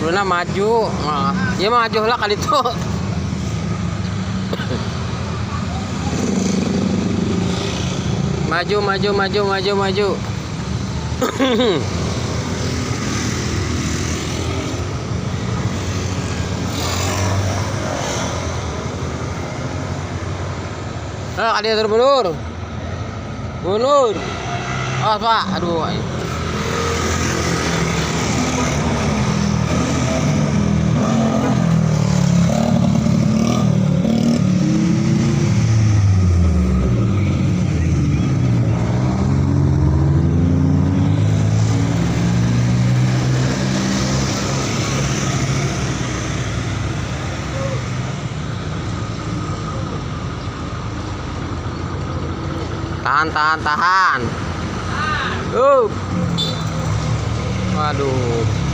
Kuduna maju. Nah, ieu mah maju heula ka ditu. Maju, maju, maju, maju, maju. Nah, kali itu mundur. Mundur. Oh, Pak. Aduh. Tahan, tahan, tahan. Up. Waduh.